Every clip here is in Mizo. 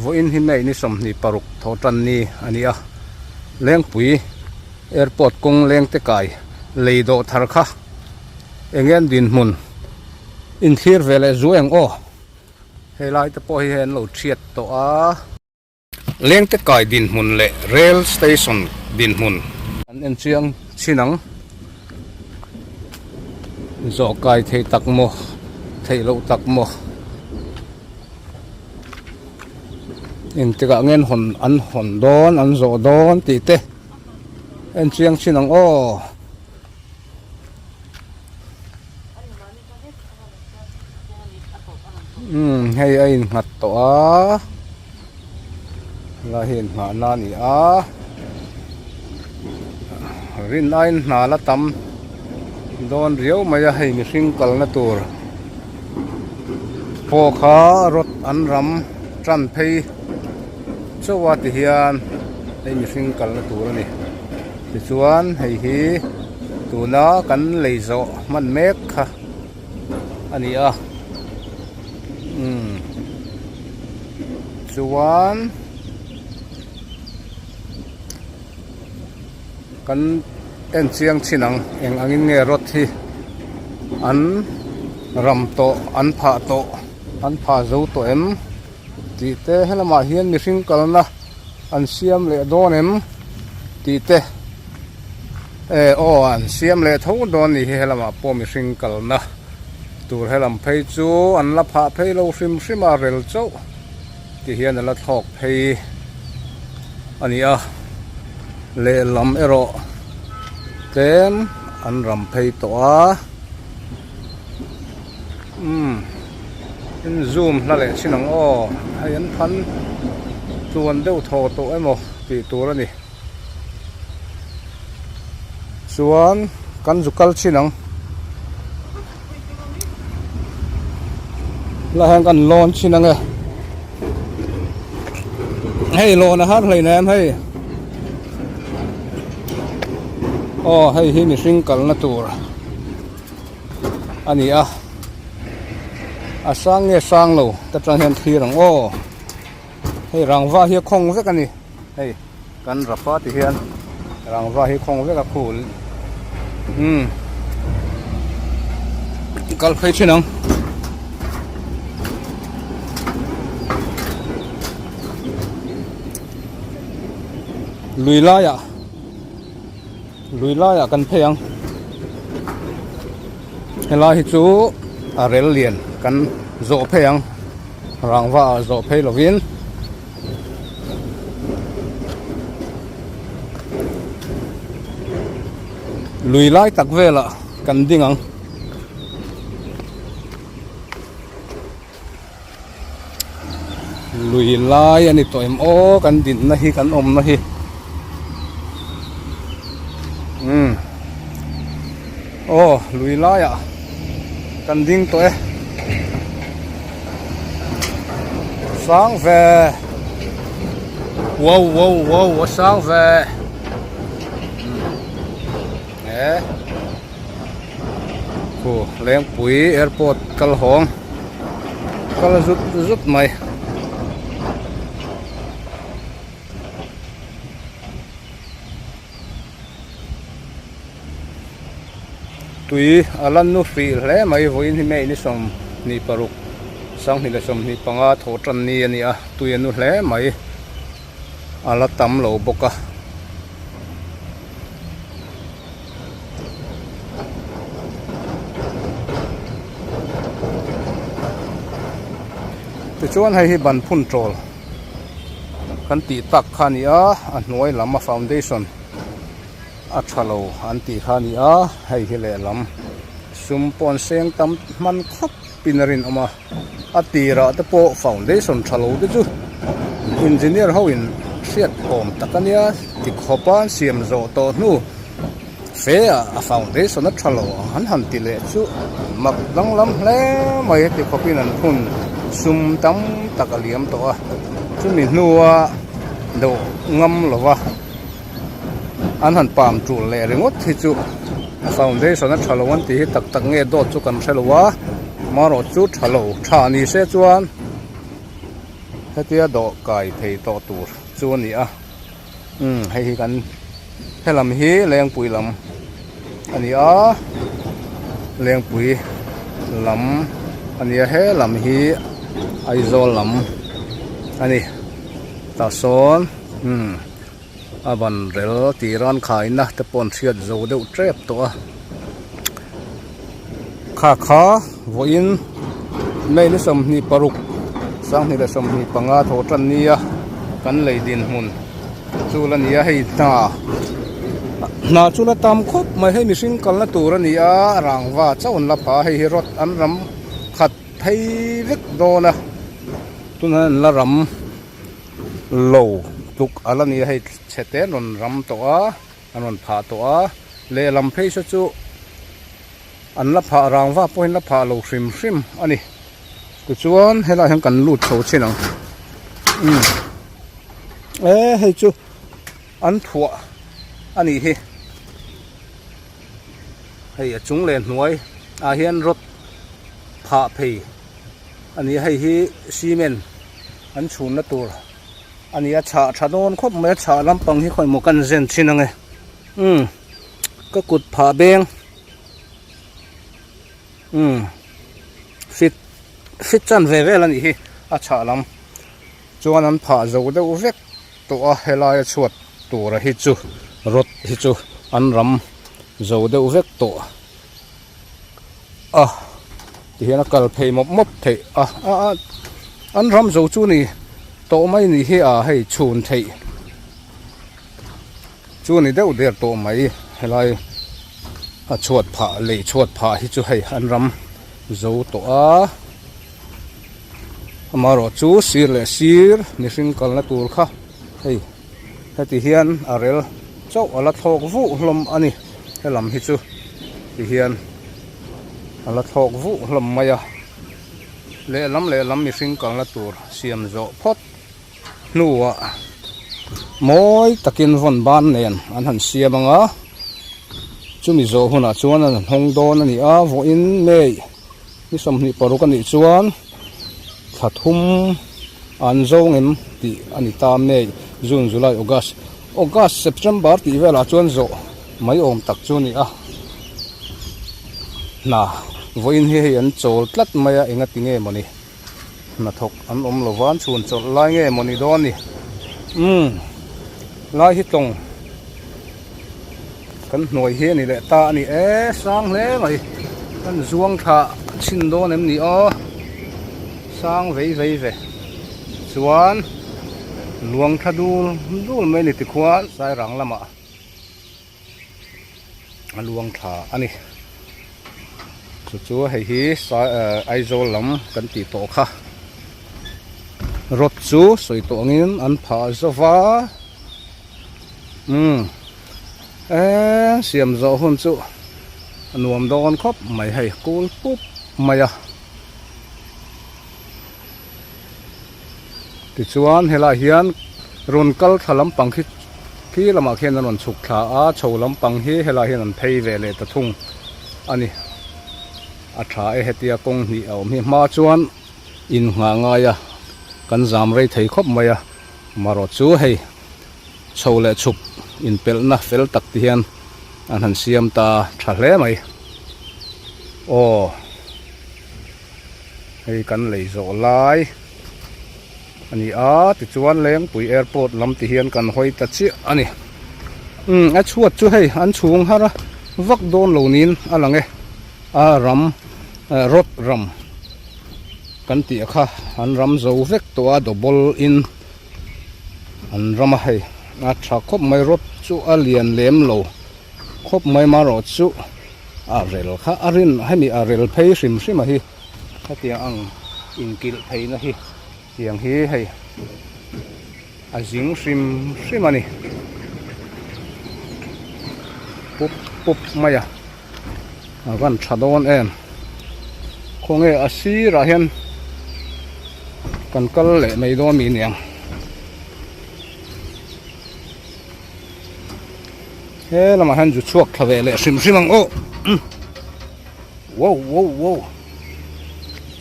Vawiin hi May ni 26 thawhtan ni a ni a, Lengpui Airport kawng lengte kai lei dawh thar kha eng nge an dinhmun inthlir ve leh zuai ang aw. Hei lai te pawh hi hei an lo thiat tawh a. Lengte kai dinhmun leh rail station dinhmun. An en chiang chin ang. Zawh kai thei tak maw theih loh tak maw. Engtikah nge an hawn an hawn dawn an zawh dawn tih te en chiang chin ang aw. Umm hei a innghat tawh a helai hi inngahna a ni a rin aiin hna la tam dawn riau mai a hei mihring kalna tur pawh kha rod an ram tan phei chauh a tihian hei mihring kalna tur a ni tichuan hei hi tuna kan lei zawh hman mek kha. a ni a umm chuan kan en chiang chin ang eng angin nge rod hi an ram tawh an phah tawh an phah zo tawh em tih te helamah hian mihring kalna an siam leh dawn em tih te. E aw an siam leh tho dawn ni hi helamah pawh mihring kalna tur helam phei chu an la phah phei lo hrim hrim a rel chauh ti hian a la thlawk phei a ni a lehlam erawh tlem an ram phei tawh a umm in zoom hla leh chin ang aw hei an phan tluan deuh thaw tawh emaw tih tur a ni. Chuan kan zu kal chin ang helai hian kan lawn chin ang e hei lawn a har hlei nem hei aw hei hi mihring kalna tur a ni a a sang nge sang lo ta tang hian thlir ang aw. Hei rangva hi a khawng vek a ni hei kan rapa ti hian rangva hi khawng vek a khul umm kal phei thin ang. Lui laiah lui laiah kan phei ang helai hi chu a rel lian kan zawh phei ang. Rangva ah zawh phei lovin lui lai tak velah kan ding ang. Lui lai a ni tawh em aw kan dinna hi kan awmna hi umm aw lui laiah kan ding tawh e. Sang ve wow wow wow a sang ve e khu lengpui airport kal hawng kal zut zut mai. Tui a la nu hrih hle mai vawiin hi May ni 26 2025 thawh tan ni a ni a tui a nu hle mai a la tam lo bawk a. Tichuan hei hi ban phun tawl kan tih tak kha a ni a a hnuai lam a foundation. A tha lo an tih kha a ni a, hei hi lehlam sum pawh an seng tam hman khawp in a rinawm a, a tirah te pawh foundation tha lo te chu engineer ho in hriat awm tak a nia ti khawp a an siam zawh tawh hnu fe ah a foundation a tha lo ang an han ti leh chu mak danglam hle mai ti khawp in an phun sum tam tak a liam tawh a, chumi hnua deuh ngam lo va. An han pam tul leh ringawt hi chu A foundation a tha lo an tih hi tak tak nge dawt chu kan hre lo a marawh chu tha lo tha ni se chuan hetia dawh kai thei tawh tur chu a ni a umm hei hi kan helam hi lengpui lam a ni a lengpui lam a ni a helam hi Aizawl lam a ni tah sawn umm. A ban rel tih ran khaina te pawh an hriat zo deuh tep tawh a kha kha vawiin May ni 26 2025 thaw tan nia kan lei dinhmun chu la ni a hei hna hna chu la tam khawp mai hei mihring kalna tur a ni a rangva chauh an la pha a hei hi rod an ram khat phei vek dawn a tunah hian an la ram. Lo tluk a la ni a hei chhe te an rawn ram tawh a an rawn phah tawh a lehlam phei saw chu an la phah rang vak pawhin la phah lo hrim hrim a ni tichuan helaiah hian kan lut chho chin ang umm e hei chu an thuah a nih hi hei a chung leh hnuai ah hian rod phah phei a ni a hei hi cement an chhunna tur a ni a chhah tha dawn khawp mai a chhah lampang hi khawi maw kan zen thin ang e umm ka kut phah beng umm fit fit chan ve vel a nih hi a chhah lam chuan an phah zo deuh vek tawh a helai a chhuat tura hi chu rod hi chu an ram zo deuh vek tawh. A ti hian a kal phei mawp mawp theih a a a an ram zo chu ni tawh mai ni hi a hei chhun theih chu ni deuh der tawh mai helai a chhuat phah lei chhuat phah hi chu hei an ram zo tawh a amaherawh chu sir leh sir mihring kalna tur kha hei heti hian a rel chauh a la thlawk vuh hlawm a ni helam hi chu ti hian a la thlawk vuh hlawm mai a lehlam lehlam mihring kalna tur siam zawh phawt hnuah mawi takin vawn ban nen an han siam ang a chumi zawh hunah chuan an han hawng dawn a ni a vawiin May ni 26 a nih chuan thla thum an zo ngem tih a ni ta May June July August August September tih velah chuan zawh mai awm tak chu a ni a hna vawiin hi hei an chawl tlat mai a enga ti nge mawni hnathawk an awm lo va an chhun chawlh lai nge mawni dawn ni umm lai hi tawng kan hnuai hi a ni leh ta a ni e sang hle mai kan zuang thla chhin dawn em ni aw sang vei vei ve chuan luang thla dul dul mai a ni tikhuan sairang lamah a luang thla a ni chu chu hei hi Aizawl lam kan tih tawh kha rod chu sawi tawh angin an phah zova umm eee siam zawh hun chu a nuam dawn khawp mai hei kul pup mai a tichuan helaiah hian rawn kal thla lampang khi khi lamah khian an rawn chhuk thla a chho lampang hi helaiah hian an phei ve leh ta thung a ni a tha e hetia kawng hnih a awm hi hma chuan innghah ngai a kan zam rei thei khawp mai a marawh chu hei chho leh chhuk inpelhna fel tak te hian an han siam ta tha hle mai aw. Hei kan lei zawh lai a ni a tichuan Lengpui airport lam ti hian kan hawi ta chiah a ni umm a chhuat chu hei an chhung har a vak dawn lo niin a lang e a ram rod ram kan tih a kha an ram zo vek tawh a double in an ram a hei a tha khawp mai rod chu a lian lem lo. Khawp mai marawh chu a rel kha a rin hemi a rel phei hrim hrim a hi hetiang ang inkilh pheina hi tiang hi hei a zing hrim hrim a ni pup pup mai a a van tha dawn em khawnge a sirah hian kan kal leh mai dawn mi niang. He lamah hian zu chhuak thla ve leh hrim hrim ang aw wow wow wow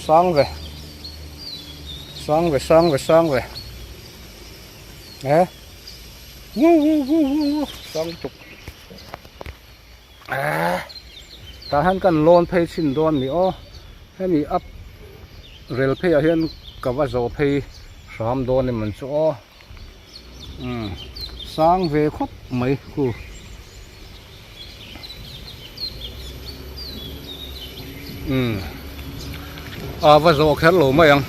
sang ve sang ve sang ve sang ve eh wow wow wow wow sang lutuk eh tah hian kan lawn phei chhin dawn ni aw hemi up rel phei ah hian ka va zawh phei hram dawn em ang chu aw. Umm sang ve khawp mai khu umm a va zawh kher lo mai ang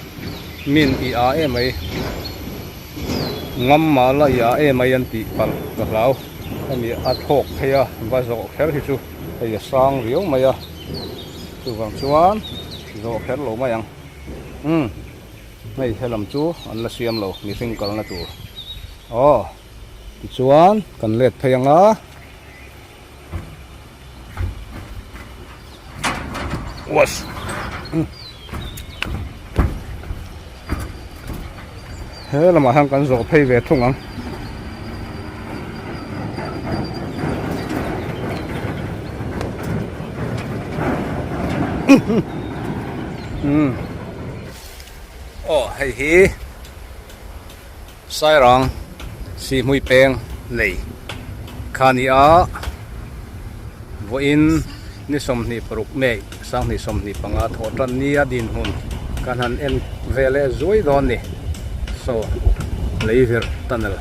min i a em mai ngam mah la i a em mai an tih palh ka hlau hemi a thlawk phei a va zawh kher hi chu hei a sang riau mai a chuvang chuan zawh kher lo mai ang umm. Hei helam chu an la siam lo mihring kalna tur aw tichuan kan let phei ang a was he lamah hian kan zawh phei ve thung ang. Umm. Aw hei hi Sairang Sihhmui peng lei kha ni a vawiin ni 26 May 2025 thawh tan nia dinhmun kan han en ve leh zuai dawn ni saw lei virh tunnel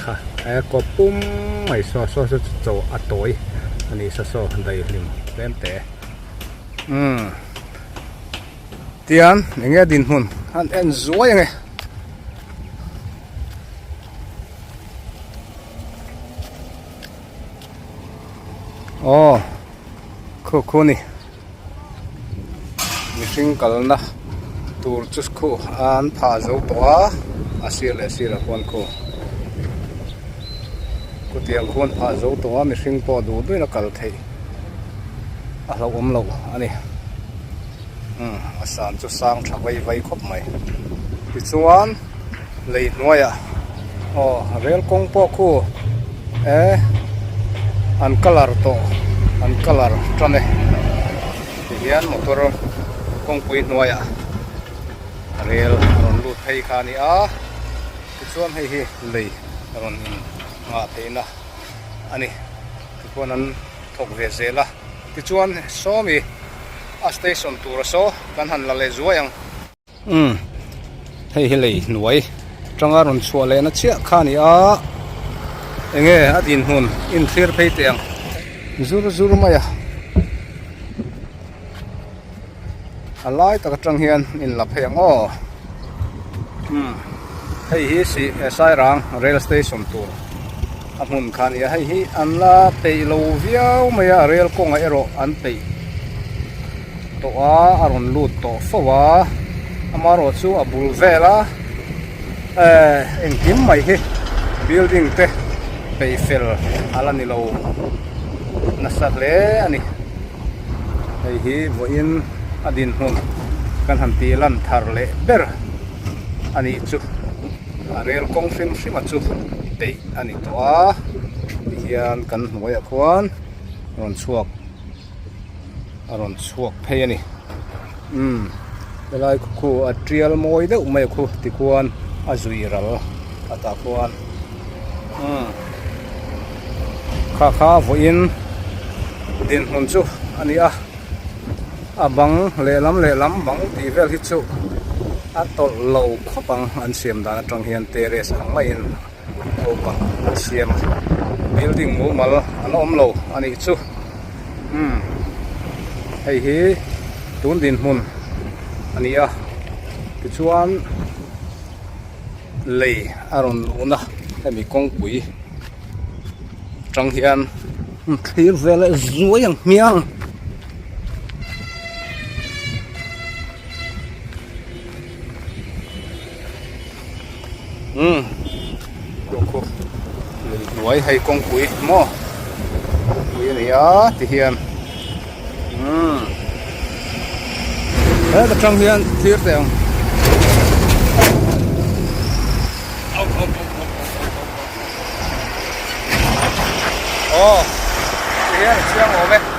kha he kawp pum mai saw saw chu chaw a tawi a ni saw saw daihlim tlem te umm. Tian eng nge dinhmun an en zuai ange. Aw khu khu ni mihring kalna tur chu khu an phah zo tawh a a sir leh sir ah khuan khu khutiang khuan phah zo tawh a mihring pawh duh duhin a kal theih a hlauhawm loh a ni. Umm a san chu sang tha vai vai khawp mai tichuan lei hnuaiah aw rel kawng pawh khu eh an colour tawh an colour tan e tihian motor kawngpui hnuaiah rel a rawn lut phei kha a ni a tichuan hei hi lei a rawn in nghah theihna a ni tichuan an thawk ve zel a. Tichuan sawmi a station tur a saw kan han la leh zuai ang. Umm hei hi lei hnuai atanga rawn chhuah lehna chiah kha a ni a enge a dinhmun inthlir phei teh ang zur zur mai a a lai tak atang hian in la phei ang aw umm hei hi sih sairang rail station tur a hmun kha a ni a hei hi an la peih lo viau mai a rail kawngah erawh an peih tawh a a rawn lut tawh fo a amaherawh chu a bul vel a ehh engkim mai hi building te peih fel a la ni lo nasa hle a ni. Hei hi vawiin a dinhmun kan han tih lan thar leh ber a nih chu a rel kawng hrim hrim a chu peih a ni tawh a tihian kan hnuaiah khuan rawn chhuak a rawn chhuak phei a ni umm helai khu a tial mawi deuh mai a khu tikhuan a zui ral a tah khuan umm. Kha kha vawiin dinhmun chu a ni a a bang lehlam lehlam bang tih vel hi chu a tawlh lo khawp ang an siam dan atang hian terrace ang maiin naupang an siam a building mumal an awm lo a nih chu umm hei hi tun dinhmun a ni a tichuan. Lei a rawn luhna hemi kawngpui atang hian thlir vel a zuai ang hmiang. Umm khu khu lui hnuai hei kawngpui maw kawngpui a ni a ti hian umm heta tang hian thlir teh ang Aw tihian a chiang awm e.